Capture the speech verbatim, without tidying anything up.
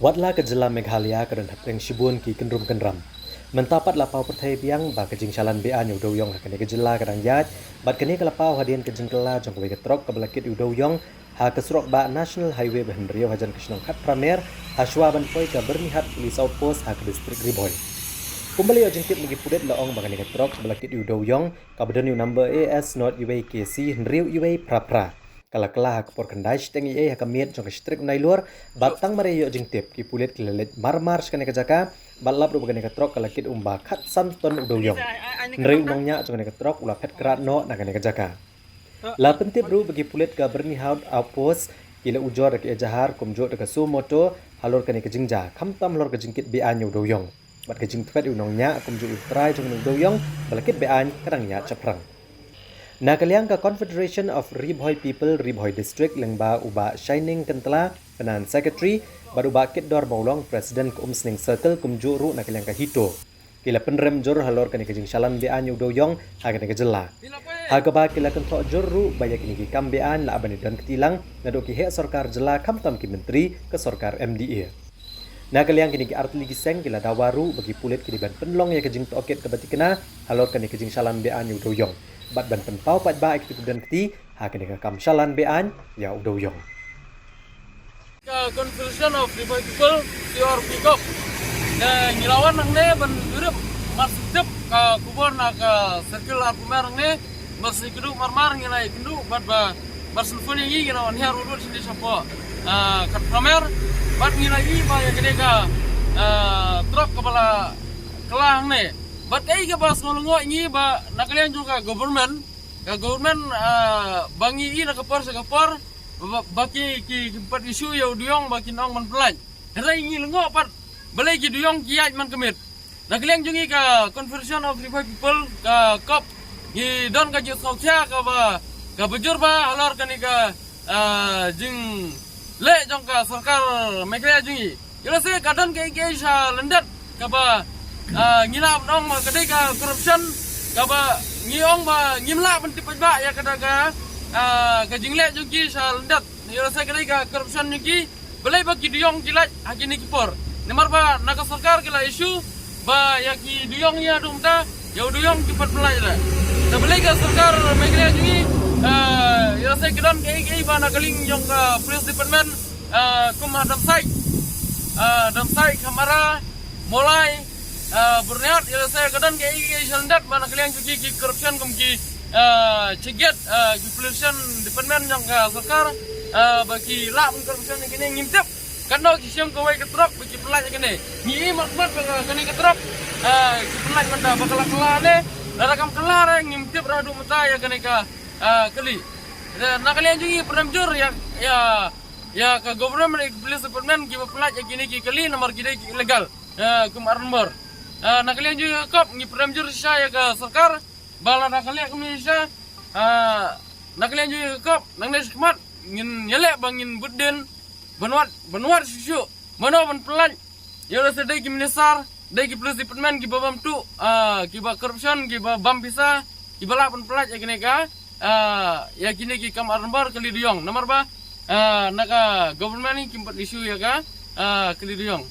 Watla ka jylla Meghalaya ka don hapdeng shibun ki kynrum kynram, mynta pat la paw pyrthei biang ba ka jingshalan be-aiñ ïa u dewïong ha kane ka jylla ka dang ïaid, bad kane ka la paw hadien ka jingkylla jong kawei ka trok kaba la kit ïa u dewïong ha ka surok bah National Highway ba hynriew hajan ka shnong Khatphra Mer, ha shuwa ban poi ka Byrnihat Police Outpost ha ka district Ri Bhoi. Kumba la ïoh jingtip na ki pulit la ong ba kane ka trok kaba la kit ïa u dewïong, kaba don ïa u number A S not uwei K C hynriew uwei phra phra, ka la kylla ha ka por khyndai shiteng eiei ha ka miet jong ka shi tarik u Nailur, bad tang mar ïoh jingtip ki pulit ki la leit marmar sha kane ka jaka, bad lap ruh ba kane ka trok ka la kit um ba khatsan ton u dewïong. Hynrei u nongñiah jong kane ka trok u la phet krad noh na kane ka jaka. La pyntip ruh ba ki pulit ka Byrnihat Outpost ki la ujor da ka ejahar kumjuh da ka suo moto halor kane ka jingjia, khamtam halor ka jingkit be-aiñ ïa u dewïong bad ka jingthwet ïa u nongñiah kumjuh u trai jong u dewïong ba la kit be-aiñ ka dang ïaid shaphrang. Na ka liang ka Confederation of Ri Bhoi People, Ri Bhoi District, lyngba u Bah Shining Kyntla, Finance Secretary, bad u Bah Kitdor Mawlong, President ka Umsning Circle, kumjuh ruh na ka liang ka HITO, ki la pynrem jur halor kane ka jingshalan be-aiñ ïa u dewïong ha kane ka jylla, ha kaba ki la kynthoh jur ruh ba ïa kine ki kam be-aiñ lah ban ïadon kti lang naduh ki heh sorkar jylla khamtam ki myntri ka sorkar M D A. Na ka liang kine ki artylli ki seng ki la dawa ruh ba ki pulit ki dei ban pynlong ïa ka jingtohkit kaba thikna halor kane ka jingshalan be-aiñ ïa u dewïong, bad ban pynpaw paidbah ïa kito kiba don kti ha kane ka kam shalan be-aiñ ïa u dewïong. Ka Confederation of Ri Bhoi People, C R P Corps, ngi la wan hangne ban ïarap mar shu tip ka khubor na ka circle Arphew Mer hangne. Mar shu kynduh marmar ngi la ïakynduh bad ba mar shu phone ïa ngi ngi la wan hiar urut shane shapoh, ah, Khatphra Mer, bad ngi la ïohi ba ïa kane ka, ah, trok kaba la kylla hangne. Bad kaei kaba sngewlyngngoh ïa ngi ba na ka liang jong ka government, ka government, ah, ba ngi ïohi na ka por sha ka por ba, ba ki, ki, ki pat issue ïa u dewïong ba kin ong ban pynlait. Hynrei ngi lyngngoh pat balei ki dewïong ki ïaid man ka miet. Na ka liang jong ngi ka Confederation of Ri Bhoi People, ka Corps, ngi don ka jingsngewkhia kaba, kaba jur bha halor kane ka, ah, jingleh jong ka sorkar Meghalaya jong ngi. Ïoh lehse ka don kaei kaei sha lyndet kaba, ah, ngi lah ban ong ba ka dei ka corruption, kaba ngi ong ba ngim lah ban tip paidbah ïa kata ka, ah, ka jingleh jong ki sha lyndet. Ïoh lehse ka dei ka corruption jong ki. Balei ba ki dewïong ki lait ha kine ki por? Namar ba na ka sorkar ki la issue ba ïa ki dewïong ïa dum ta, ïa u dewïong ki pat pynlait re. Te balei ka sorkar Meghalaya jong ngi, eh, ïoh lehse ki don kaei kaei ba na ka liang jong ka police department, eh, kum ha Damsait, eh, Damsait, Khamara, Mawlai, ah, Byrnihat, ïoh lehse ka don kaei kaei sha lyndet ba na ka liang jong ki ki corruption kum ki, ah, chegiat, ah, ki pollution department jong ka sorkar, ah, ba ki lah ban corruption ïa kine ngim tip. Katno ki shim kawei ka trok ba ki pynlait ïa kine. Ngi i mat mat ba ka, kane ka trok, ah, ki pynlait mynta ba ka la kylla ne. Lada kam kylla re ngim tip ra haduh mynta ïa kane ka, ah, kali. Na ka liang jong ngi pynrem jur ïa, ïa, ïa ka government, ïa ka police department kiba pynlait ïa kine ki kali namar ki dei ki illegal. Eh, kum ar nombor. Eh, na ka liang jong ka Corps ngi pynrem jur shisha ïa ka sorkar ba lada ka leh kumne shisha, eh, na ka liang jong ka Corps nangne shakhmat ngin ïaleh ba ngin bud dien ban wad, ban wad shuh shuh mano ban pynlait. Ïoh lehse dei ki minister, dei ki police department kiba bam tuh, eh, kiba corruption, kiba bam pisa, kiba lah ban pynlait ïa kine ka, eh, ïa kine ki kam ar nombor kali dewïong. Namar ba, eh, na ka government ngi kim pat issue ïa ka, eh, kali dewïong.